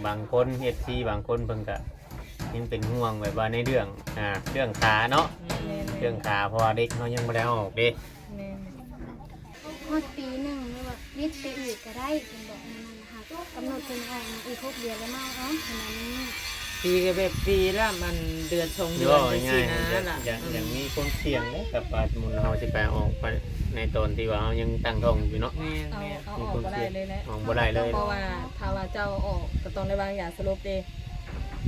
ບາງຄົນ ເອັຟຊີ ບາງຄົນເພິ່ນກະຍັງເປັນຫ່ວງແບບວ່າໃນເລື່ອງ ອ່າ ເລື່ອງຂາເນາະ ແມ່ນໆ ເລື່ອງຂາ ເພາະວ່າເດັກເຮົາຍັງບໍ່ໄດ້ອອກເດ້ ແມ່ນ ຮອດປີໜຶ່ງ ຫຼືວ່າວິດໄປອີກກະໄດ້ ເພິ່ນບອກແນວນັ້ນ ຫາກກຳນົດເພິ່ນອອກອີກຫົກເດືອນແລ້ວມາເອົາເທົ່ານັ້ນນີ້ ປີກະແບບປີລະ ມັນເດືອນສອງເດືອນຈັ່ງຊີ້ນະ ເວົ້າງ່າຍໆ ລະ ຢາກ ອືມ ຢາກມີຄວາມສ່ຽງເດ້ ກັບວ່າສົມມຸດເຮົາຊິໄປອອກໄປໃນຕອນທີ່ວ່າເຮົາຍັງຕັ້ງທ້ອງຢູ່ເນາະ ແມ່ນ ເອົາ ເອົາອອກບໍ່ໄດ້ເລີຍແຫຼະ ອອກບໍ່ໄດ້ເລີຍ ເພາະວ່າຖ້າວ່າເຈົ້າອອກກະຕ້ອງໄດ້ວາງຢາສະຫຼົບເດ້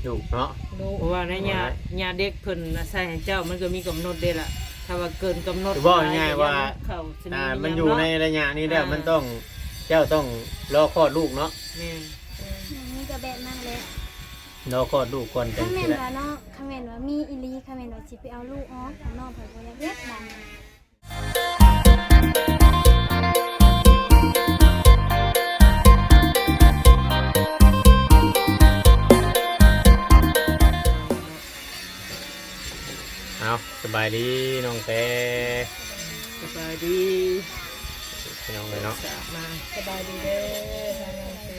ລູກເນາະ ລູກ ເພາະວ່າໃນຍາ ຍາເດັກເພິ່ນໃສ່ໃຫ້ເຈົ້າ ມັນກະມີກຳນົດເດ້ລະ ຖ້າວ່າເກີນກຳນົດ ເວົ້າງ່າຍໆວ່າ ເຂົ້າ ອ່າ ມັນຢູ່ໃນໄລຍະນີ້ແລ້ວ ອ່າ ມັນຕ້ອງ ເຈົ້າຕ້ອງລໍຄອດລູກເນາະ ແມ່ນ ເອີ ມັນກະແບບນັ້ນແຫຼະ ລໍຄອດລູກກ່ອນ ຄັນແມ່ນວ່າເນາະ ຄັນແມ່ນວ່າມີອີ່ຫຼີ ຄັນແມ່ນວ່າຊິໄປເອົາລູກອອກ ນ້ອງເພິ່ນບໍ່ຢາກເຮັດບາດນີ້ ເອົາ ສະບາຍດີນ້ອງແຕ ສະບາຍດີ ພີ່ນ້ອງເອີຍເນາະ ສະບາຍດີເດີ ທາງນ້ອງແຕ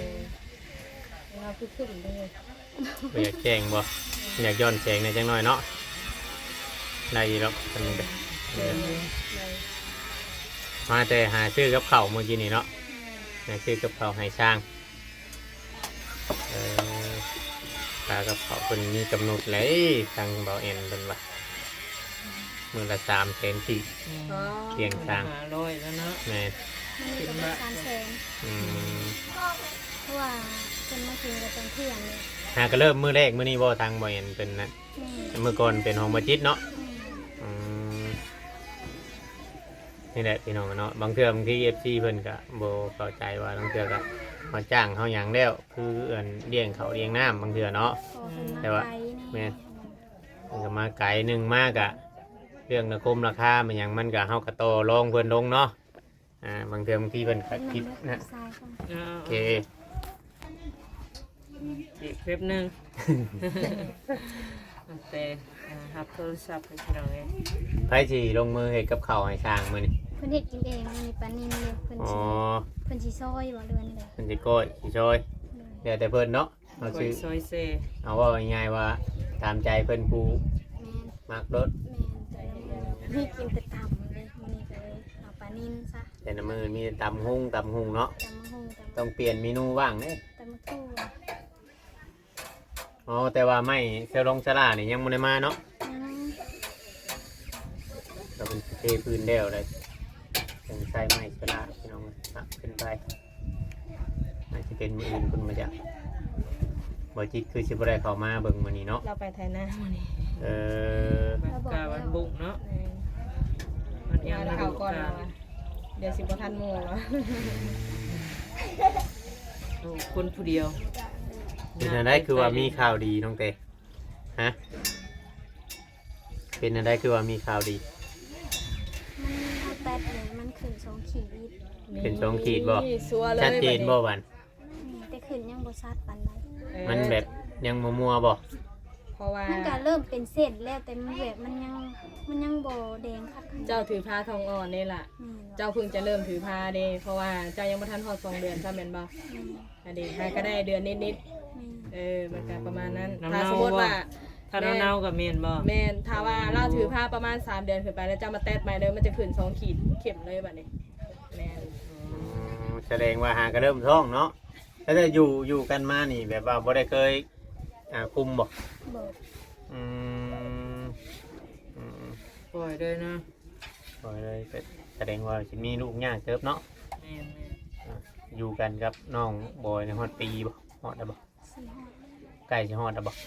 ເຮົາຄືຂຶ້ນເລີຍ ບໍ່ຢາກແຈ້ງບໍ່? ຢາກຍ້ອນແສງແດ່ຈັກໜ້ອຍເນາະ ໄດ້ຢູ່ດອກ ເອີ ມາແຕ່ຫາຊື້ກັບເຂົ້າມື້ກີ້ນີ້ເນາະ ຫາຊື້ກັບເຂົ້າໃຫ້ຊ່າງ ເອີ ຄ່າກັບເຂົ້າເພິ່ນມີກຳນົດແລ້ວ ທາງບ່າວແອນເພິ່ນວ່າ ມື້ລະສາມແສນກີບ ອືມ ລ້ຽງຊ່າງ ຫ້າຮ້ອຍແລ້ວເນາະ ແມ່ນ ມື້ນີ້ກະເບິດສາມແສນ ອືມ ເພາະວ່າເພິ່ນມາກິນກະຕອນທ່ຽງເລີຍ ຫາກະເລີ່ມມື້ແລກມື້ນີ້ບໍ່ ທາງບ່າວແອນເພິ່ນນະ ແມ່ນ ມື້ກ່ອນເປັນຂອງບ່າວຈິດເນາະ ແມ່ນ ອືມ ນີ້ແຫຼະພີ່ນ້ອງເນາະ ບາງເທື່ອບາງທີ ເອັຟຊີ ເພິ່ນກະບໍ່ເຂົ້າໃຈວ່າ ບາງເທື່ອກະເຮົາຈ້າງເຮົາຫຍັງແລ້ວ ຄືອັນລ້ຽງເຂົ້າລ້ຽງນ້ຳບາງເທື່ອເນາະ ແຕ່ວ່າ ແມ່ນ ເພິ່ນກະມາໄກ ໜຶ່ງມາກະເລື່ອງລາຄາ ແມ່ນຫຍັງ ມັນກະ ເຮົາກະຕໍ່ລອງເພິ່ນລົງເນາະ ອ່າ ບາງເທື່ອບາງທີເພິ່ນກະຄິດນະ ໂອເຄ ອີກແປັບໜຶ່ງ ແຕ່ ອ່າ ຮັບໂທລະສັບໃຫ້ພີ່ນ້ອງເອີຍ ໃຜຊິລົງມືເຮັດກັບເຂົ້າໃຫ້ຊ່າງມື້ນີ້ ເພິ່ນເຮັດກິນເອງ ມື້ນີ້ປານິນເດ້ ເພິ່ນຊິ ເພິ່ນຊິຊອຍບໍ່ ຫຼືວ່າແນວໃດ ເພິ່ນຊິກ້ອຍ ຊິຊອຍ ໂດຍ ແລ້ວແຕ່ເພິ່ນເນາະ ເອົາຊື່ ຊອຍເຊ ເອົາເວົ້າງ່າຍໆວ່າຕາມໃຈເພິ່ນຜູ້ ແມ່ນ ມັກໂລດ ແມ່ນ ແຕ່ລະມື້ນີ້ກິນແຕ່ຕຳເດ້ ມື້ນີ້ກະເລີຍເອົາປານິນຊະ ແຕ່ລະມື້ມີແຕ່ຕຳຫຸ່ງ ຕຳຫຸ່ງເນາະ ຕຳຫຸ່ງ ຕຳ ຕ້ອງປ່ຽນເມນູບ້າງເດ້ ຕຳໝາກຫຸ່ງ ອໍ ແຕ່ວ່າໄມ້ເຊລອງສາລານີ້ຍັງບໍ່ໄດ້ມາເນາະ ຍັງ ກະເພິ່ນເທພື້ນແລ້ວແຫຼະ ຈັ່ງໃສ່ໄມ້ສາລາພີ່ນ້ອງ ປັບຂຶ້ນໄປ ອາດຊິເປັນມື້ອື່ນພຸ້ນມາຈາກ ບ່າວຈິດຄືຊິບໍ່ໄດ້ເຂົ້າມາເບິ່ງມື້ນີ້ເນາະ ລາວໄປໄຖນາມື້ນີ້ ເອີ ກະວັນບຸກເນາະ ແມ່ນ ວັນຫຍັງ ເຂົ້າກ່ອນລາວວ່າ ດຽວຊິບໍ່ທັນໝູ່ລະ ໂອ້ ຄົນຜູ້ດຽວ ເປັນຈັ່ງໃດ ຄືວ່າມີຂ່າວດີນ້ອງເຕ ຮະ ເປັນຈັ່ງໃດ ຄືວ່າມີຂ່າວດີ ມັນເອົາແຕັດເລີຍ ມັນຂຶ້ນສອງຂີດ ຂຶ້ນສອງຂີດບໍ່ ຊັດເຈນບໍ່ບາດ ແມ່ນ ແຕ່ຂຶ້ນຍັງບໍ່ຊັດປານໃດ ເອີ ມັນແບບຍັງມົວໆບໍ່ ເພາະວ່າ ມັນກະເລີ່ມເປັນເສັ້ນແລ້ວ ແຕ່ມັນແບບ ມັນຍັງ ມັນຍັງບໍ່ແດງຄັກ ເຈົ້າຖືພາທ້ອງອ່ອນເດ້ລະ ແມ່ນ ເຈົ້າເພິ່ງຈະເລີ່ມຖືພາເດ້ ເພາະວ່າເຈົ້າຍັງບໍ່ທັນຮອດສອງເດືອນຊ້ຳແມ່ນບໍ່ ແມ່ນ ອັນນີ້ຫາກະໄດ້ເດືອນນິດໆ ແມ່ນ ເອີ ມັນກະປະມານນັ້ນ ອືມ ຖ້າສົມມຸດວ່າ ຖ້າເນາໆກະແມ່ນບໍ່ ແມ່ນ ຖ້າວ່າລາວຖືພາປະມານສາມເດືອນຂຶ້ນໄປ ແລ້ວເຈົ້າມາແຕັດໃໝ່ເລີຍ ມັນຈະຂຶ້ນສອງຂີດ ເຂັ້ມເລີຍບາດນີ້ ແມ່ນ ອືມ ສະແດງວ່າຫາກະເລີ່ມທ້ອງເນາະ ແລ້ວຢູ່ ຢູ່ກັນມານີ້ແບບວ່າບໍ່ໄດ້ເຄີຍ ອ່າ ຄຸມບໍ່ ບໍ່ ອືມ ອືມ ປ່ອຍເລີຍເນາະ ປ່ອຍເລີຍ ກະສະແດງວ່າຊິມີລູກຍາກເຕີບເນາະ ແມ່ນໆ ອ່າ ຢູ່ກັນກັບນ້ອງບອຍນີ້ຮອດປີບໍ່ ຮອດແລ້ວບໍ່ ຊິຮອດ ໃກ້ຊິຮອດແລ້ວບໍ່ ຍ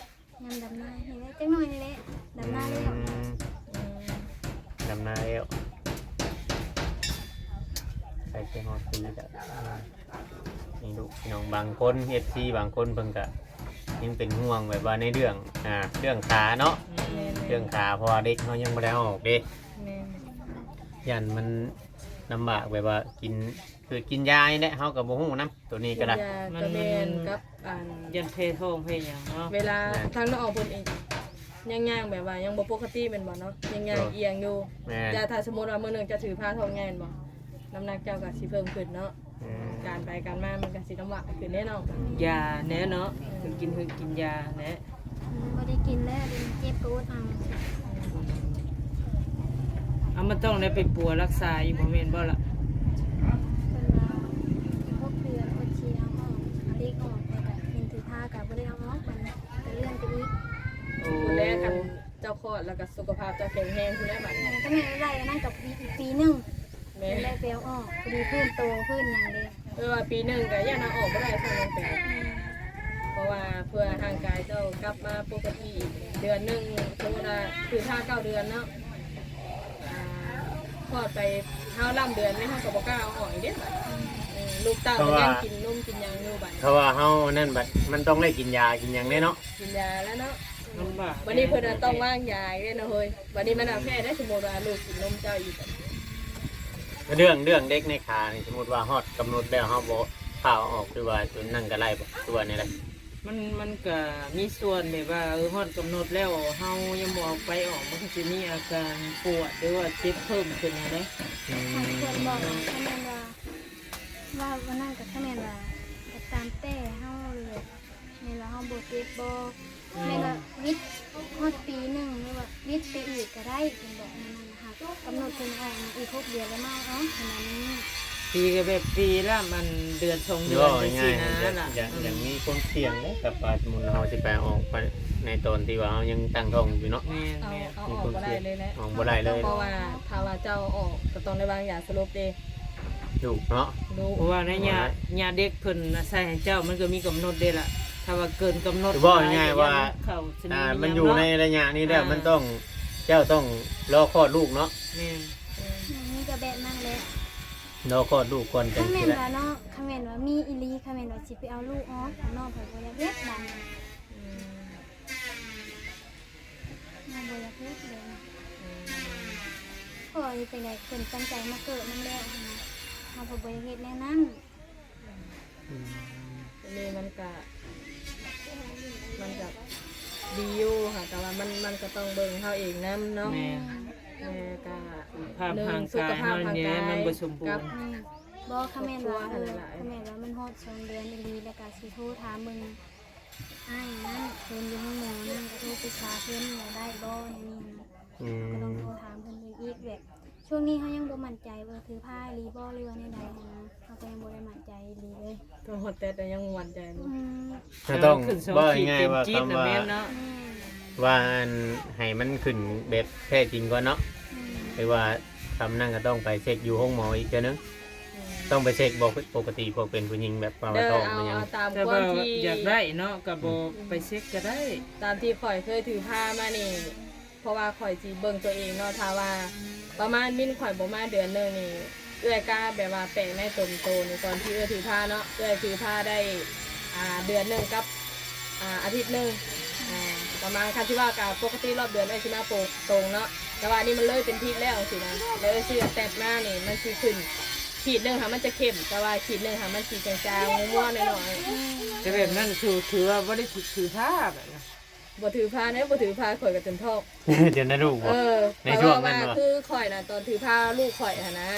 າມດຳນານີ້ແຫຼະ ຈັກໜ້ອຍນີ້ແຫຼະ ດຳນາແລ້ວ ອືມ ອືມ ດຳນາແລ້ວ ໃກ້ຊິຮອດປີແລ້ວ ອ່າ ນີ້ລູກພີ່ນ້ອງ ບາງຄົນ ເອັຟຊີ ບາງຄົນເພິ່ນກະຍັງເປັນຫ່ວງແບບວ່າໃນເລື່ອງ ອ່າ ເລື່ອງຂາເນາະ ແມ່ນໆ ເລື່ອງຂາ ເພາະວ່າເດັກເຮົາຍັງບໍ່ໄດ້ເອົາອອກເດ້ ແມ່ນ ຢ້ານມັນລຳບາກ ແບບວ່າກິນ ຄືກິນຢານີ້ແຫຼະ ເຮົາກະບໍ່ຮູ້ນຳ ໂຕນີ້ກະໄດ້ ກິນຢາກະແມ່ນ ມັນ ກັບອັນ ຢ້ານແພ້ທ້ອງແພ້ຫຍັງເນາະ ເວລາ ແມ່ນ ທາງນ້ອງເພິ່ນເອງ ຍ່າງໆແບບວ່າຍັງບໍ່ປົກກະຕິແມ່ນບໍ່ເນາະ ຍ່າງໆ ໂດຍ ອຽງຢູ່ ແມ່ນ ແຕ່ຖ້າສົມມຸດວ່າມື້ໜຶ່ງເຈົ້າຖືພາທ້ອງໃຫຍ່ແມ່ນບໍ່ ນ້ຳໜັກເຈົ້າກະຊິເພີ່ມຂຶ້ນເນາະ ອືມ ການໄປການມາມັນກະຊິລຳບາກຂຶ້ນແດ່ເນາະ ອືມ ຢາແດ່ເນາະ ອືມ ກິນຫືດກິນຢາແຫຼະ. ອືມ ບໍ່ໄດ້ກິນແລ້ວ ດຽວນີ້ເຈັບກໍອົດເອົາ. ເອົາ ມັນຕ້ອງໄດ້ໄປປົວຮັກສາອີກບໍ່ແມ່ນບໍ່ລະ? ເພິ່ນວ່າອີກຫົກເດືອນເພິ່ນຊິເອົາອອກ ເອົາເດັກອອກ ແຕ່ກໍເຫັນຖືພາກໍບໍ່ໄດ້ເອົາອອກ ບັດນີ້ກໍເລື່ອນໄປອີກ. ໂອ້ ພຸ້ນແຫຼະ ຄັນເຈົ້າຄອດແລ້ວກໍສຸຂະພາບເຈົ້າແຂງແຮງພຸ້ນແຫຼະບັດນີ້. ແມ່ນ ກໍແມ່ນໄດ້ອັນນັ້ນກໍອີກປີໜຶ່ງ ແມ່ນ ໄດ້ໄປເອົາອອກ ພໍດີຟື້ນໂຕຟື້ນຫຍັງເດ້. ແປວ່າປີໜຶ່ງກໍຢ້ານເອົາອອກບໍ່ໄດ້ຊ້ຳນ້ອງແປ. ແມ່ນ ເພາະວ່າເພື່ອຮ່າງກາຍເຈົ້າກັບມາປົກກະຕິອີກເດືອນໜຶ່ງ. ສົມມຸດວ່າຄືຖ້າເກົ້າເດືອນເນາະ ອາ ຄອດໄປ ເຮົາລຳເດືອນນີ້ ເຮົາກໍບໍ່ກ້າເອົາອອກອີກເດ້ບັດ. ອືມ ເອີ ລູກເຕົ້າ ເພາະວ່າ ກໍຍັງກິນນົມກິນຫຍັງຢູ່ບັດ. ເພາະວ່າເຮົານັ້ນບັດ ມັນຕ້ອງໄດ້ກິນຢາກິນຫຍັງແດ່ເນາະ. ກິນຢາແລ້ວເນາະ. ລຳບາກ ບັດນີ້ເພິ່ນຕ້ອງວາງຢາອີກແລ້ວນະເຮີ້ຍ. ບັດນີ້ມັນເອົາແພ້ໄດ້ ສົມມຸດວ່າລູກກິນນົມເຈົ້າອີກ. ເລື່ອງ ເລື່ອງເດັກໃນຂານີ້ ສົມມຸດວ່າຮອດກຳນົດແລ້ວ ເຮົາບໍ່ພາເອົາອອກ ຫຼືວ່າຕົວນັ້ນກໍໄດ້ບໍ່ ຫຼືວ່າແນວໃດ? ມັນ ມັນກໍມີສ່ວນແບບວ່າ ເອີ ຮອດກຳນົດແລ້ວ ເຮົາຍັງບໍ່ເອົາໄປອອກ ມັນກໍຊິມີອາການປວດ ຫຼືວ່າເຈັບເພີ່ມຂຶ້ນຫັ້ນເດ້. ອືມ ເພິ່ນບອກວ່າ ຄັນແມ່ນວ່າ ວ່າອັນນັ້ນກໍ ຄັນແມ່ນວ່າ ກໍຕາມແຕ່ເຮົາເລີຍ. ແມ່ນວ່າເຮົາບໍ່ເຈັບບໍ່ ອືມ ແມ່ນວ່າວິດຮອດປີໜຶ່ງ ຫຼືວ່າວິດໄປອີກກໍໄດ້ ເພິ່ນບອກແນວນັ້ນ. ຫາກກຳນົດເພິ່ນອອກມາອີກຫົກເດືອນແລ້ວມາເອົາ ປະມານນີ້. ປີກໍແບບປີລະ ມັນເດືອນສອງເດືອນຈັ່ງຊີ້ນະ. ເວົ້າງ່າຍໆ ມັນຢາກ ຢາກ ຢາກມີຄວາມສ່ຽງເດ້ ກັບວ່າສົມມຸດເຮົາຊິໄປອອກໄປໃນຕອນທີ່ວ່າເຮົາຍັງຕັ້ງທ້ອງຢູ່ເນາະ. ແມ່ນໆ ເອົາ ເອົາອອກບໍ່ໄດ້ເລີຍແຫຼະ ອອກບໍ່ໄດ້ເລີຍ. ເພາະວ່າຖ້າວ່າເຈົ້າອອກກໍຕ້ອງໄດ້ວາງຢາສະຫຼົບເດ້. ລູກເນາະ ລູກ ເພາະວ່າໃນຍາ ຍາເດັກເພິ່ນອາໄສໃຫ້ເຈົ້າ ມັນກໍມີກຳນົດເດ້ລະ. ຖ້າວ່າເກີນກຳນົດ ຄືເວົ້າງ່າຍໆວ່າ ເຂົ້າສະໜີ ອ່າ ມັນຢູ່ໃນໄລຍະນີ້ແລ້ວ ອ່າ ມັນຕ້ອງ ເຈົ້າຕ້ອງລໍຄອດລູກເນາະ. ແມ່ນ ເອີ ມັນກໍແບບນັ້ນແຫຼະ ລໍຄອດລູກກ່ອນ. ຄັນແມ່ນວ່າເນາະ ຄັນແມ່ນວ່າມີອີ່ຫຼີ ຄັນແມ່ນວ່າຊິໄປເອົາລູກອອກ ນ້ອງເພິ່ນບໍ່ຢາກເຮັດບາດນີ້. ອືມ ເຮົາບໍ່ຢາກເຮັດເລີຍ. ອືມ ເພາະວ່າເຮັດຈັ່ງໃດເພິ່ນຕັ້ງໃຈມາເກີດນຳແລ້ວຫັ້ນນະ ເຮົາກໍບໍ່ຢາກເຮັດແນວນັ້ນ. ອືມ ອັນນີ້ມັນກະ ມັນກະດີຢູ່ຫາ ແຕ່ວ່າມັນ ມັນກໍຕ້ອງເບິ່ງເຮົາເອງນຳເນາະ. ແມ່ນ ແຕ່ກະ ສຸຂະພາບຮ່າງກາຍເຮົານີ້ແຫຼະ ມັນບໍ່ສົມບູນ. ອືມ ບໍ່ ຄັນແມ່ນວ່າ ເອີ ຄັນແມ່ນວ່າມັນຮອດສອງເດືອນອີ່ຫຼີ ແລ້ວກະຊິໂທຖາມເບິ່ງ ອ້າຍນັ້ນ ເພິ່ນຢູ່ໂຮງໝໍນັ້ນ ກໍໂທປຶກສາເພິ່ນວ່າໄດ້ບໍ່ແນວນີ້. ອືມ ກໍຕ້ອງໂທຖາມເພິ່ນເບິ່ງອີກ ແບບຊ່ວງນີ້ເຮົາຍັງບໍ່ໝັ້ນໃຈວ່າຖືພາອີ່ຫຼີບໍ່ ຫຼືວ່າແນວໃດຫັ້ນນະ ເຮົາກໍຍັງບໍ່ໄດ້ໝັ້ນໃຈອີ່ຫຼີເລີຍ. ໂທຮອດແຕັດແລ້ວຍັງບໍ່ໝັ້ນໃຈເນາະ. ອືມ ເຮົາຕ້ອງ ເວົ້າງ່າຍໆວ່າ ຄຳວ່າ ອືມ ວ່າອັນ ໃຫ້ມັນຂຶ້ນແບບແທ້ຈິງກ່ອນເນາະ. ອືມ ຫຼືວ່າ ຄຳນັ້ນກໍຕ້ອງໄປເຊັກຢູ່ໂຮງໝໍອີກເທື່ອໜຶ່ງ. ອືມ ຕ້ອງໄປເຊັກບໍ່ ປົກກະຕິພວກເປັນຜູ້ຍິງແບບວ່າທ້ອງ ເອີ ມັນຫຍັງ ເອົາຕາມ ແຕ່ ຄວາມ ວ່າ ທີ່ ຢາກໄດ້ເນາະ ກໍບໍ່ ອືມ ໄປເຊັກກໍໄດ້. ຕາມທີ່ຂ້ອຍເຄີຍຖືພາມານີ້ ເພາະວ່າຂ້ອຍຊິເບິ່ງຕົວເອງເນາະ ຖ້າວ່າປະມານມິນຂ້ອຍບໍ່ມາເດືອນໜຶ່ງນີ້ ເອື້ອຍກ້າແບບວ່າແປງໃນຕົນໂຕນີ້ ຕອນທີ່ເອື້ອຍຖືພາເນາະ ເອື້ອຍຖືພາໄດ້ ອ່າ ເດືອນໜຶ່ງກັບ ອ່າ ອາທິດໜຶ່ງ ອ່າ ປະມານ ຄັນຊິວ່າກໍປົກກະຕິລອບເດືອນເອື້ອຍຊິມາໂປງຕົງເນາະ ແຕ່ວ່າອັນນີ້ມັນເລີຍເປັນທິດແລ້ວຈັ່ງຊີ້ນະ ແລ້ວເອື້ອຍຊື້ແຕັດມານີ້ ມັນຊິຂຶ້ນ ຂີດໜຶ່ງຫາມັນຈະເຂັ້ມ ແຕ່ວ່າຂີດໜຶ່ງຫາມັນຊິຈາງໆ ມົວໆ ໜ້ອຍໆ. ແຕ່ແບບນັ້ນຖື ຖືວ່າບໍ່ໄດ້ຖື ຖືພາແບບນັ້ນ. ບໍ່ຖືພາເດ້ ບໍ່ຖືພາຂ້ອຍກໍຈົນທ້ອງ ຈົນໄດ້ລູກບໍ່? ເອີ ໃນຊ່ວງນັ້ນບໍ່? ຄືຂ້ອຍນະ ຕອນຖືພາລູກຂ້ອຍຫັ້ນນະ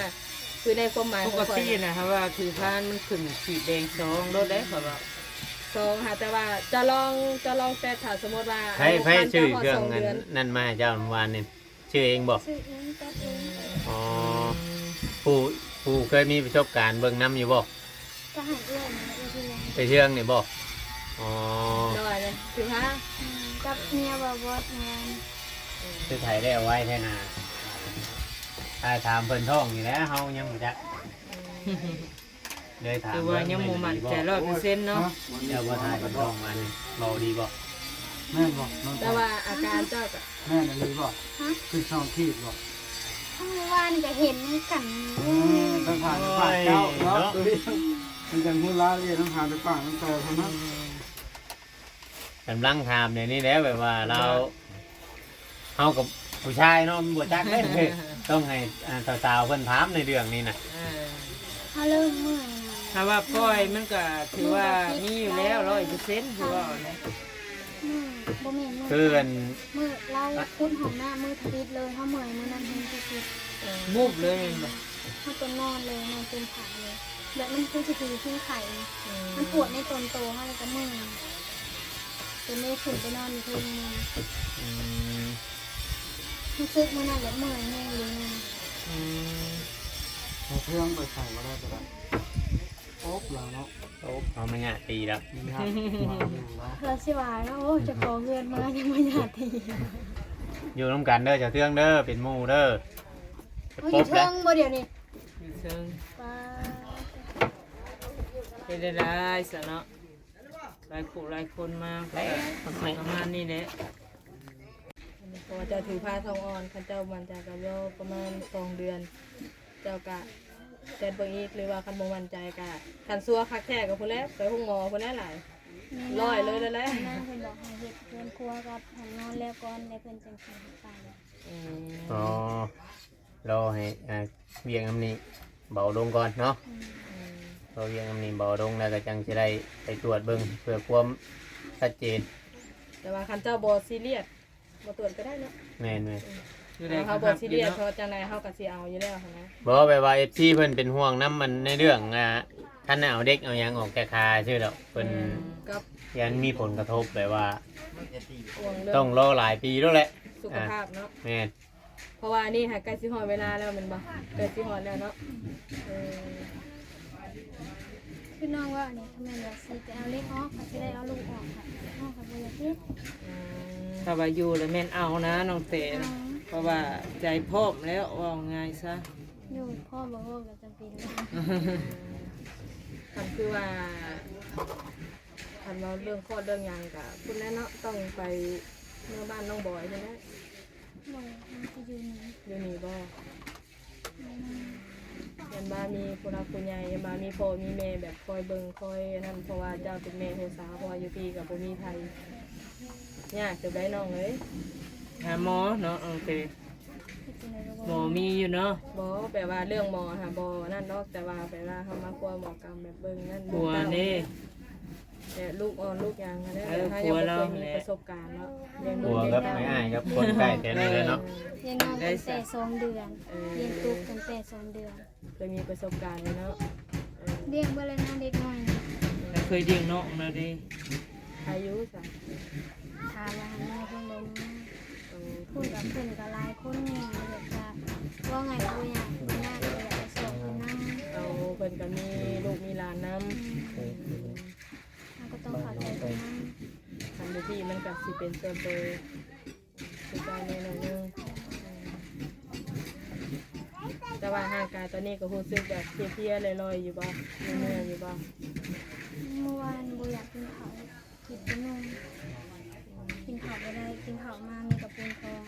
ຄືໃນຄວາມໝາຍຂອງຂ້ອຍນະ ຖ້າວ່າຖືພາມັນຂຶ້ນຂີດແດງສອງໂລດເດ້ ຂ້ອຍວ່າ ສອງຫາ ແຕ່ວ່າຈະລອງ ຈະລອງແຕ່ຖ້າສົມມຸດວ່າ ໃຜ ໃຜຊື້ເຄື່ອງອັນນັ້ນມາໃຫ້ເຈົ້າມື້ວານນີ້? ຊື້ເອງບໍ່? ຊື້ເອງ ຕັດເອງ. ອໍ ຜູ້ ຜູ້ເຄີຍມີປະສົບການເບິ່ງນຳຢູ່ບໍ່? ກໍໃຫ້ເອື້ອຍນີ້ແຫຼະ ເອື້ອຍເທື່ອງ ເອື້ອຍເທື່ອງນີ້ບໍ່? ອໍ ໂດຍ ຖືພາ ອືມ ກັບເມຍບໍ່ ບໍ່ງານ ຄືໄຖໄດ້ເອົາໄວ້ແທ້ນາ ຖ້າຖາມເພິ່ນທ້ອງນີ້ແຫຼະ ເຮົາຍັງບໍ່ຈັກ ອືມ ເລີຍຖາມ ແຕ່ວ່າຍັງບໍ່ໝັ້ນໃຈຮ້ອຍເປີເຊັນເນາະ. ເຈົ້າບໍ່ຖ່າຍເພິ່ນທ້ອງມານີ້ ເວົ້າດີບໍ່? ແມ່ນບໍ່ນ້ອງ? ແຕ່ວ່າອາການເຈົ້າກໍ ແມ່ນອີ່ຫຼີບໍ່? ຮະ? ຂຶ້ນສອງຂີດບໍ່? ເມື່ອວານກໍເຫັນນຳກັນ ເອີ ຕ້ອງຖາມປາກເຈົ້າເນາະ ໂອ້ຍ ເນາະ ມັນຈັ່ງຮູ້ລາຍລະອຽດ ຕ້ອງຖາມແຕ່ປາກນຳເຈົ້າເທົ່ານັ້ນ. ອືມ ກຳລັງຖາມດຽວນີ້ແຫຼະ ແບບວ່າລາວ ເຮົາກັບຜູ້ຊາຍເນາະ ມັນບໍ່ຈັກເດ້ ຕ້ອງໃຫ້ ອ່າ ສາວໆເພິ່ນຖາມໃນເລື່ອງນີ້ນະ. ເອີ ເຮົາເລີ່ມເມື່ອຍນະ ຖ້າວ່າປ່ອຍມັນກໍຖືວ່າມີຢູ່ແລ້ວ ຮ້ອຍເປີເຊັນ ຄືວ່ານະ ມື້ ບໍ່ແມ່ນມື້ ຄືອັນ ມື້ລາວຂຸດຫ້ອງນ້ຳ ມື້ທຳອິດເລີຍ ເຮົາເມື່ອຍມື້ນັ້ນແຮງທີ່ສຸດ ເອີ ວຸບເລີຍແມ່ນບໍ່? ເຮົາຕ້ອງນອນເລີຍ ນອນເຕັມຂາເລີຍ ແບບມັນຄືຊິຖືຂີ້ໄຂ່ ອືມ ມັນປວດໃນຕົນໂຕເຮົາ ແລ້ວກໍເມື່ອຍ. ເລີຍຂຶ້ນໄປນອນຢູ່ເທິງເມືອງ. ອືມ ຮູ້ສຶກມື້ນັ້ນແຫຼະເມື່ອຍແຮງເລີຍ. ອືມ ເທິງໄປໃສບໍ່ໄດ້ ໄປໄດ້ ໂອບລາວເນາະ. ໂອບ ເອົາມາຍາດຕີແລ້ວ ຍາດ ລາວຊິວ່າເນາະ. ໂອ້ຍ ເຈົ້າຂອງເຮືອນມາຍັງມາຍາດຕີ. ຢູ່ນຳກັນເດີ ເຈົ້າເທື່ອງເດີ ເປັນໝູ່ເດີ. ໂອ້ຍ ຢູ່ເທິງບໍ່ດຽວນີ້? ຢູ່ເທິງ. ປາ ເຮັດໄດ້ຫຼາຍຊະເນາະ. ຫຼາຍຄູ່ຫຼາຍຄົນມາ ປະມານນີ້ແຫຼະ. ເພາະວ່າເຈົ້າຖືພາທ້ອງອ່ອນ ຄັນເຈົ້າໝັ້ນໃຈກໍລໍປະມານສອງເດືອນ ເຈົ້າກະຈັດເບິ່ງອີກ ຫຼືວ່າຄັນບໍ່ໝັ້ນໃຈກະ ຄັນຊົ່ວຄັກແທ້ກໍພຸ້ນແຫຼະ ໄປໂຮງໝໍພຸ້ນແຫຼະຫຼາຍ. ແມ່ນ ຮ້ອຍເລີຍແຫຼະ. ນາງເພິ່ນບອກໃຫ້ເຮັດເຮືອນຄົວກັບຫ້ອງນອນແລ້ວກ່ອນ ແລ້ວເພິ່ນຈັ່ງຊິໃຫ້ໄປ. ອືມ ອໍ ລໍໃຫ້ ອ່າ ວຽກນຳນີ້ເບົາລົງກ່ອນເນາະ. ອືມ ເພາະວຽກນຳນີ້ເບົາລົງແລ້ວກໍຈັ່ງຊິໄດ້ໄປກວດເບິ່ງເພື່ອຄວາມຊັດເຈນ. ແຕ່ວ່າຄັນເຈົ້າບໍ່ຊີຣຽສ ບໍ່ກວດກໍໄດ້ເນາະ. ແມ່ນໆ ອືມ ຢູ່ໃດ ເຮົາບໍ່ຊີຣຽສ ເພາະຈັ່ງໃດເຮົາກໍຊິເອົາຢູ່ແລ້ວຫັ້ນນະ. ບໍ່ ແບບວ່າເອັຟຊີເພິ່ນເປັນຫ່ວງນຳ ອັນ ໃນເລື່ອງ ອ່າ ຄັນເອົາເດັກເອົາຫຍັງອອກຈາກຄາຊື່ດອກ ເພິ່ນ ອືມ ກັບ ຢ້ານມີຜົນກະທົບ ແບບວ່າ ຫ່ວງເລື່ອງ ຕ້ອງລໍຫຼາຍປີໂລດແຫຼະ ສຸຂະພາບເນາະ. ອ່າ ແມ່ນ. ເພາະວ່າອັນນີ້ຫາໃກ້ຊິຮອດເວລາແລ້ວແມ່ນບໍ່? ໃກ້ຊິຮອດແລ້ວເນາະ. ເອີ ຄືນ້ອງເວົ້ານີ້ ຖ້າແມ່ນວ່າຊິໄປເອົາເຫຼັກອອກ ກໍຊິໄດ້ເອົາລູກອອກ ນ້ອງກໍບໍ່ຢາກເຮັດ. ອືມ ຖ້າວ່າຢູ່ແລ້ວແມ່ນເອົານະນ້ອງເຕ ເອົາ ເພາະວ່າໃຈພ້ອມແລ້ວ ເວົ້າງ່າຍຊະ. ຢູ່ພ້ອມບໍ່ພ້ອມກໍຈຳເປັນ. ຄັນຄືວ່າ ຄັນເວົ້າເລື່ອງຄອດເລື່ອງຫຍັງກະພຸ້ນແຫຼະເນາະ ຕ້ອງໄປເມືອບ້ານນ້ອງບອຍພຸ້ນແຫຼະ. ບໍ່ ມັນຊິຢູ່ນີ້ ຢູ່ນີ້ບໍ່? ອືມ ຢ້ານວ່າມີຜູ້ຫຼັກຜູ້ໃຫຍ່ ຢ້ານວ່າມີພໍ່ມີແມ່ແບບຄອຍເບິ່ງຄອຍອັນນັ້ນ ເພາະວ່າເຈົ້າເປັນແມ່ລູກສາວ ເພາະວ່າຢູ່ພີ້ກໍບໍ່ມີໃຜ ຍາກເຕີບໄດ໋ນ້ອງເອີຍ. ຫາໝໍເນາະ ໂອເຄ ເຮັດຈັ່ງໃດກໍບໍ່ ໝໍມີຢູ່ເນາະ. ບໍ່ ແບບວ່າເລື່ອງໝໍຫາບໍ່ນັ້ນດອກ ແຕ່ວ່າແບບວ່າເຮົາມາຄົວໝໍກຳແບບເບິ່ງນັ້ນ ຜົວເດ້ ແບບລູກອ່ອນລູກຫຍັງຫັ້ນແຫຼະ. ເອີ ເຮົາຍັງບໍ່ເຄີຍມີປະສົບການເນາະ ລ້ຽງລູກ ຜົວກັບແມ່ອ້າຍກັບຄົນໃກ້ແຖວນີ້ແຫຼະເນາະ. ລ້ຽງນ້ອງຕັ້ງແຕ່ສອງເດືອນ ເອີ ລ້ຽງຕຸກຕັ້ງແຕ່ສອງເດືອນ ເຄີຍມີປະສົບການຢູ່ເນາະ. ເອີ ລ້ຽງເບິດແລ້ວນະເດັກນ້ອຍນະ ແລ້ວເຄີຍລ້ຽງນ້ອງແລ້ວເດ້. ອາຍຸຊະ ຖາມວ່າຫັ້ນແມ່ເພິ່ນບໍ່ມາ. ເອີ ເພິ່ນກໍ ເພິ່ນກໍຫຼາຍຄົນແດ່ ແບບວ່າ ເວົ້າງ່າຍກໍບໍ່ຍາກ ບໍ່ຍາກກໍຢາກໄປຊ່ອຍເພິ່ນນຳ. ເອົາ ເພິ່ນກໍມີລູກມີຫຼານນຳ. ອືມ ເຮົາກໍຕ້ອງເຂົ້າໃຈເພິ່ນນຳ. ຄັນຢູ່ພີ້ມັນກໍຊິເປັນສ່ວນໂຕຄືເກົ່າແດ່ໜ້ອຍໜຶ່ງ. ແຕ່ວ່າຮ່າງກາຍຕອນນີ້ກໍຮູ້ສຶກແບບເພຍໆ ລ່ອຍໆ ຢູ່ບໍ່? ເມື່ອຍໆ ຢູ່ບໍ່? ເມື່ອວານບໍ່ຢາກກິນເຂົ້າ ກິນແຕ່ນົມ ກິນເຂົ້າບໍ່ໄດ້ ກິນເຂົ້າມາມີແຕ່ແຕ່ປົວທ້ອງ.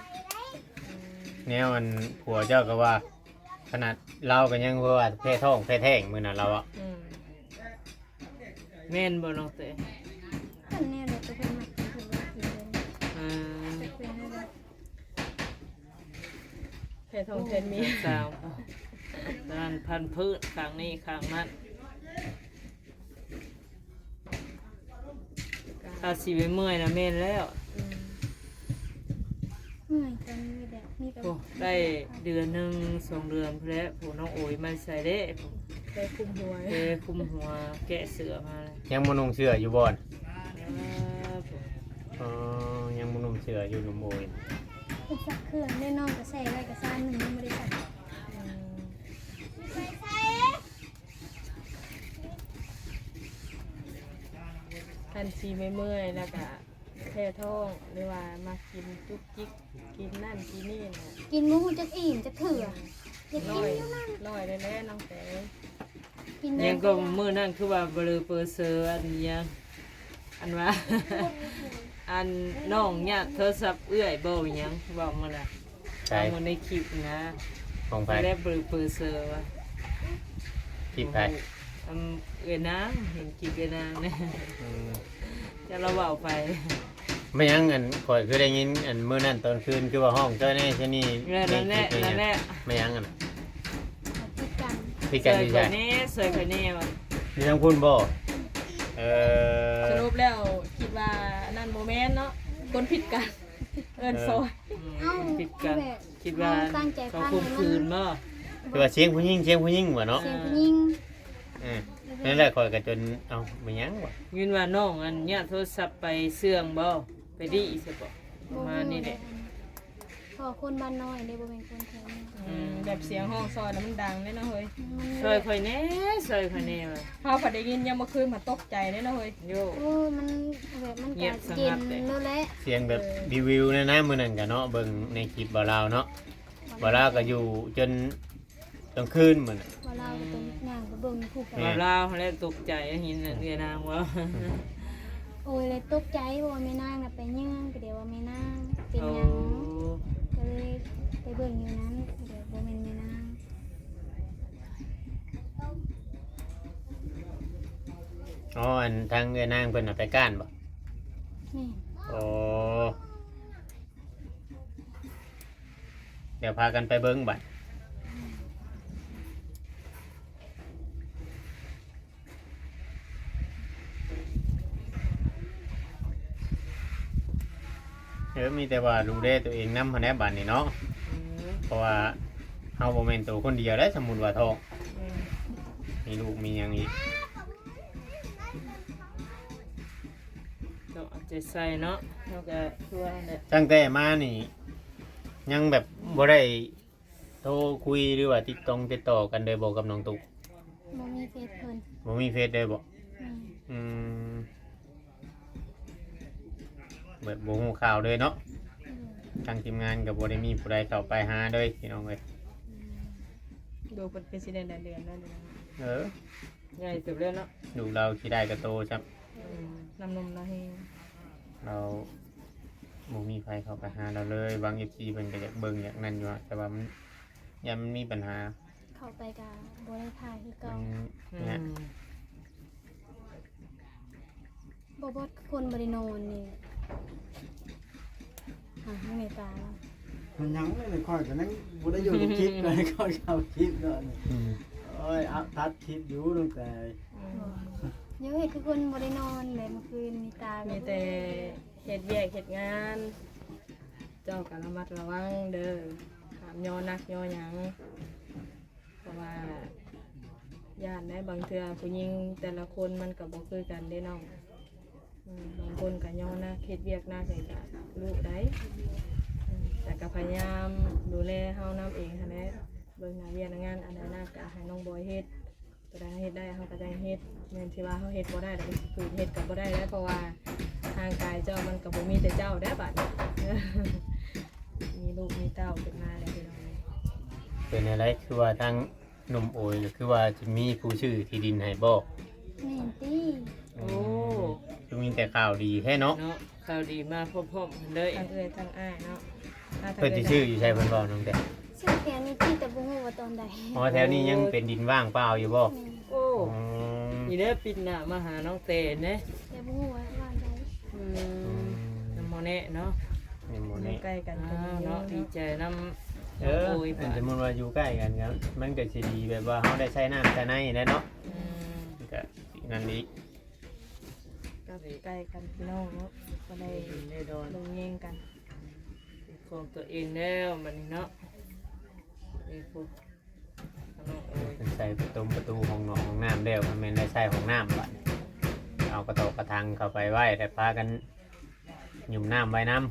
ແນວອັນຜົວເຈົ້າກໍວ່າ ຂະໜາດລາວກໍຍັງວ່າແພ້ທ້ອງແພ້ແທ້ງມື້ນັ້ນລາວເວົ້າ. ອືມ ແມ່ນບໍ່ນ້ອງເຕ? ເປັນແນວໃດກໍເພິ່ນມັກກິນ ເພິ່ນບໍ່ກິນເລີຍ. ເອີ ເປັນແນວໃດ? ແພ້ທ້ອງແທນເມຍ ສາວນັ້ນພັນພືດ ຂ້າງນີ້ຂ້າງນັ້ນ. ຖ້າຊິໄປເມື່ອຍນະແມ່ນແລ້ວ. ອືມ ເມື່ອຍກໍມີແບບ ມີແບບ ໂອ້ ໄດ້ເດືອນໜຶ່ງສອງເດືອນພຸ້ນແຫຼະ. ຜູ້ນ້ອງໂອຍມາໃສ່ເດ້ ແຕ່ຄຸມຫົວ ແຕ່ຄຸມຫົວ ແກະເສື້ອມາ. ຍັງບໍ່ນຸ່ງເສື້ອຢູ່ບໍ່? ເອີ ອໍ ຍັງບໍ່ນຸ່ງເສື້ອຢູ່ ໜຸ່ມໂອຍ. ເປັນຊັກເຄື່ອງແນ່ ນ້ອງກໍໃສ່ໄວ້ກະຊານໜຶ່ງ ຍັງບໍ່ໄດ້ໃສ່. ອືມ ຄັນຊິເມື່ອຍໆ ແລ້ວກະແພ້ທ້ອງ ຫຼືວ່າມັກກິນຈຸກຈິກ ກິນນັ້ນກິນນີ້ນະ ກິນບໍ່ຮູ້ຈັກອີ່ມຈັກເທື່ອ. ອືມ ຢາກກິນຢູ່ນັ້ນ ນ້ອຍແຫຼະນ້ອງແຕ. ຍັງກໍມື້ນັ້ນຄືວ່າເບລີເປີເຊີ ອັນຫຍັງ ອັນວ່າ ອັນນ້ອງຍາດໂທລະສັບເອື້ອຍບໍ່ ຫຍັງເວົ້າມື້ນັ້ນ. ໃສ? ເອົາມາໃນຄລິບນະ. ຂອງໃຜ? ແລ້ວເປີ ເປີເຊີວ່າ ຄລິບໃຜ? ອືມ ເອື້ອຍນາງ ເຫັນຄລິບເອື້ອຍນາງນະ. ອືມ ຈະລາວເວົ້າໄປ. ແມ່ນຫຍັງ ອັນ ຂ້ອຍຄືໄດ້ຍິນ ອັນ ມື້ນັ້ນຕອນຄືນຄືວ່າຮ້ອງຊ່ອຍແດ່ຊ່ອຍນີ້. ແມ່ນ ນັ້ນແຫຼະ ນັ້ນແຫຼະ. ແມ່ນຫຍັງ ອັນ ຜິດກັນ ຜິດກັນຢູ່ໃສ? ຊ່ອຍຂ້ອຍແດ່ ຊ່ອຍຂ້ອຍແດ່ວ່າ ຢູ່ທາງພຸ້ນບໍ່? ເອີ ສະຫຼຸບແລ້ວຄິດວ່າອັນນັ້ນບໍ່ແມ່ນເນາະ ຄົນຜິດກັນ ເອີ້ນຊ່ອຍ. ເອີ ເອົ້າ ຜິດກັນ ແບບ ຄິດວ່າ ເຮົາຕັ້ງໃຈຟັງ ເຂົາຂົ່ມຂືນບໍ່? ຄືວ່າສຽງຜູ້ຍິງ ສຽງຜູ້ຍິງວ່າເນາະ ສຽງຜູ້ຍິງ. ເອີ ແລ້ວ ນັ້ນແຫຼະ ຂ້ອຍກໍຈົນ ເອົ້າ ແມ່ນຫຍັງວະ? ຍິນວ່ານ້ອງອັນຍາດໂທລະສັບໄປເຊື່ອງບໍ່? ໄປດີໃຊ່ບໍ່? ປະມານນີ້ແຫຼະ. ເພາະຄົນບ້ານນ້ອຍເດ້ ບໍ່ແມ່ນຄົນແຖວນີ້. ອືມ ອືມ ແບບສຽງຮ້ອງຊ່ອຍແລ້ວມັນດັງເດ້ເນາະເຮີຍ. ມັນ ຊ່ອຍຂ້ອຍແດ່ ຊ່ອຍຂ້ອຍແດ່ວ່າ. ເຮົາພັດໄດ້ຍິນຍາມມື້ຄືນມັນຕົກໃຈເດ້ເນາະເຮີຍ. ໂຍ ໂອ້ ມັນແບບມັນກໍເຢັນໂລດແຫຼະ. ສຽງແບບ ເອີ ວິວໆ ນັ້ນນະ ມື້ນັ້ນກະເນາະ ເບິ່ງໃນຄລິບບ່າວລາວເນາະ. ບ່າວລາວກໍຢູ່ຈົນກາງຄືນມື້ນັ້ນ. ບ່າວລາວກໍຕ້ອງ ອືມ ຍ່າງໄປເບິ່ງຜູ້ ແມ່ນ ບ່າວລາວຫັ້ນແຫຼະຕົກໃຈເຫັນເອື້ອຍນາງເວົ້າ. ອືມ ໂອ້ຍ ແລ້ວຕົກໃຈ ເພາະວ່າແມ່ນາງນະໄປເຍືອງ ກໍເດວ່າແມ່ນາງເປັນຫຍັງ. ໂອ້ ກໍເລີຍໄປເບິ່ງຢູ່ນັ້ນ ກໍເດບໍ່ແມ່ນແມ່ນາງ. ອໍ ອັນທາງເອື້ອຍນາງເພິ່ນນະໄປກ້ານບໍ່? ແມ່ນ. ໂອ້ ດຽວພາກັນໄປເບິ່ງບັດ. ເອີ ມີແຕ່ວ່າດູແລຕົວເອງນຳຫັ້ນແຫຼະບາດນີ້ເນາະ. ອືມ ເພາະວ່າເຮົາບໍ່ແມ່ນໂຕຄົນດຽວໄດ໋ ສົມມຸດວ່າທ້ອງ ແມ່ນ ມີລູກມີຫຍັງອີກ. ຕ້ອງເອົາໃຈໃສ່ເນາະ ເຮົາກໍຄືວ່າຫັ້ນແຫຼະ. ຕັ້ງແຕ່ມານີ້ຍັງແບບບໍ່ໄດ້ໂທຄຸຍ ຫຼືວ່າຕິດຕົງຕິດຕໍ່ກັນເລີຍບໍ່ກັບນ້ອງຕຸກ? ບໍ່ມີເຟສເພິ່ນ. ບໍ່ມີເຟສເລີຍບໍ່? ແມ່ນ. ອືມ ແບບບໍ່ຮູ້ຂ່າວເລີຍເນາະ. ອືມ ທາງທີມງານກໍບໍ່ໄດ້ມີຜູ້ໃດເຂົ້າໄປຫາເລີຍພີ່ນ້ອງເອີຍ. ອືມ ດູເພິ່ນຄືຊິໄດ້ຫຼາຍເດືອນແລ້ວນີ້. ເອີ ໃຫຍ່ເຕີບແລ້ວເນາະ ລູກລາວຂີ້ໄດ້ກະໂຕຊ້ຳ. ອືມ ນ້ຳນົມລາວແຮງ ລາວບໍ່ມີໃຜເຂົ້າໄປຫາລາວເລີຍ. ຫວັງເອັຟຊີເພິ່ນກໍຢາກເບິ່ງຢາກນັ້ນຢູ່ ແຕ່ວ່າມັນ ຢ້ານມັນມີບັນຫາ ເຂົ້າໄປກໍບໍ່ໄດ້ຖ່າຍຄືເກົ່າ. ມັນຍາກ. ອືມ ບໍ່ ບໍ່ ຄົນບໍ່ໄດ້ນອນນີ້. ຫາ ໃຫ້ແມ່ຕາລະ ມັນຫຍັງນີ້ ຂ້ອຍກໍຍັງບໍ່ໄດ້ຢູ່ໃນຄລິບເລີຍ ຂ້ອຍເຂົ້າຄລິບເນາະ. ອືມ ໂອ້ຍ ອັບ ຕັດຄລິບຢູ່ຕັ້ງແຕ່ ອືມ ເຮັດຄືຄົນບໍ່ໄດ້ນອນແຫຼະ ມື້ຄືນມີຕາ ມີແຕ່ເຮັດວຽກເຮັດງານ. ເຈົ້າກໍລະມັດລະວັງເດີ ຫ້າມຍໍໜັກຍໍຫຍັງ. ເພາະວ່າຢ້ານໄດ໋ ບາງເທື່ອຜູ້ຍິງແຕ່ລະຄົນມັນກໍບໍ່ຄືກັນເດ້ນ້ອງ. ອືມ ບາງຄົນກໍຍໍໜັກ ເຮັດວຽກໜັກ ແລ້ວກໍລຸໄດ້. ອືມ ແຕ່ກໍພະຍາຍາມດູແລເຮົານຳເອງຫັ້ນແຫຼະ ເບິ່ງໜ້າວຽກໜ້າງານ ອັນໃດໜັກກໍໃຫ້ນ້ອງບອຍເຮັດ. ຕົວໃດເຮົາເຮັດໄດ້ເຮົາກໍຕ້ອງເຮັດ ແມ່ນທີ່ວ່າເຮົາເຮັດບໍ່ໄດ້ແລ້ວກໍຊິຝືນເຮັດກໍບໍ່ໄດ້ແລ້ວ ເພາະວ່າຮ່າງກາຍເຈົ້າມັນກໍບໍ່ມີແຕ່ເຈົ້າແລ້ວບາດນີ້ ມີລູກມີເຕົ້າຂຶ້ນມາແລ້ວພີ່ນ້ອງ. ເປັນແນວໃດ ຄືວ່າທາງໜຸ່ມໂອຍກໍຄືວ່າຈະມີຜູ້ຊື້ທີ່ດິນໃຫ້ບໍ່? ແມ່ນຕິ. ໂອ້ ອືມ ຄືມີແຕ່ຂ່າວດີແທ້ເນາະ. ເນາະ ຂ່າວດີມາພ້ອມໆກັນເລີຍ ທັງເອື້ອຍທັງອ້າຍເນາະ. ເພິ່ນຊິຊື້ຢູ່ໃສ ເພິ່ນເວົ້ານຳແຕ່? ຊື້ແຖວນີ້ຕິ ແຕ່ບໍ່ຮູ້ວ່າຕອນໃດ. ອໍ ແຖວນີ້ຍັງເປັນດິນວ່າງເປົ່າຢູ່ບໍ່? ແມ່ນ. ໂອ້ ອືມ ນີ້ເດີ ປິດໜ້າມາຫານ້ອງແຕນເດ້ ແຕ່ບໍ່ຮູ້ວ່າບ້ານໃດ. ອືມ ອືມ ຍັງບໍ່ແນ່ເນາະ ຍັງບໍ່ແນ່ ຢູ່ໃກ້ກັນກໍມີເນາະ. ດີໃຈນຳ ເອີ ນ້ອງໂອຍ ອັນສົມມຸດວ່າຢູ່ໃກ້ກັນກໍ ມັນກໍຊິດີ ແບບວ່າເຮົາໄດ້ໃຊ້ນ້ຳໃຊ້ໃນແຫຼະເນາະ. ອືມ ກໍຊິນັ້ນອີກ ກໍໃກ້ກັນພີ່ນ້ອງເນາະ ກໍໄດ້ລົງແຍງກັນ ເປັນຂອງຕົວເອງແລ້ວບັດນີ້ເນາະ. ນີ້ພຸ້ນ ນ້ອງໂອຍ ເພິ່ນໃສ່ປະຕົງປະຕູຫ້ອງນອນຫ້ອງນ້ຳແລ້ວ ກໍແມ່ນໄດ້ໃຊ້ຫ້ອງນ້ຳບັດນີ້ ເອົາກະໂຕະກະຖັງເຂົ້າໄປໄວ້ ແລ້ວພາກັນຫຍຸ້ມນ້ຳໄວ້ນຳ.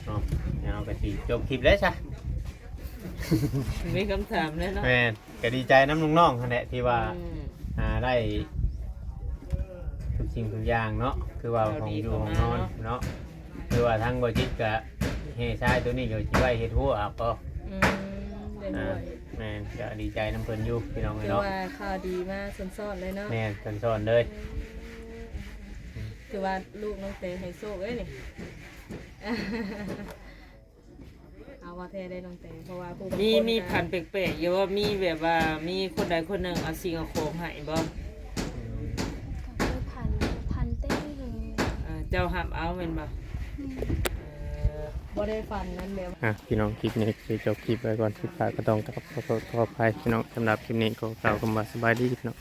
ເນາະ ດຽວເຮົາກໍຊິຈົບຄລິບແລ້ວຊະ ມີຄຳຖາມແລ້ວເນາະ. ແມ່ນ ກໍດີໃຈນຳນ້ອງໆຫັ້ນແຫຼະ ທີ່ວ່າ ອືມ ອ່າ ໄດ້ທຸກສິ່ງທຸກຢ່າງເນາະ ຄືວ່າຂອງຢູ່ຂອງນອນເນາະ. ຄືວ່າທາງບໍ່ຈິດກໍແຫ່ຊາຍໂຕນີ້ກໍຊິໄວ້ເຮັດຮົ້ວເອົາກໍ ອືມ ໄດ້ ອ່າ ຮົ້ວ. ແມ່ນ ກໍດີໃຈນຳເພິ່ນຢູ່ພີ່ນ້ອງເອີຍເນາະ ຖືວ່າຂ່າວດີມາຊ້ອນໆເລີຍເນາະ. ແມ່ນ ຊ້ອນໆເລີຍ ອືມ ຖືວ່າລູກນ້ອງແຕໃຫ້ໂຊກເອີຍນີ້. ເອົາວ່າແທ້ໄດ້ນ້ອງແຕ ເພາະວ່າຜູ້ບາງຄົນ ມີ ມີ ກໍ ຝັນແປກໆຢູ່ບໍ່? ມີແບບວ່າມີຄົນໃດຄົນໜຶ່ງເອົາສິ່ງເອົາຂອງໃຫ້ບໍ່? ອືມ ກໍເຄີຍຝັນ ຝັນແຕ່ ເອີ ເຈົ້າຮັບເອົາແມ່ນບໍ່? ອືມ ເອີ ບໍ່ໄດ້ຝັນນັ້ນແບບ ອ່ະ ພີ່ນ້ອງ ຄລິບນີ້ຊິຈົບຄລິບໄວ້ກ່ອນ ຜິດພາດກໍຕ້ອງຂອໂທດຂໍອະໄພພີ່ນ້ອງ. ສຳລັບຄລິບນີ້ກໍກ່າວຄຳວ່າສະບາຍດີພີ່ນ້ອງ.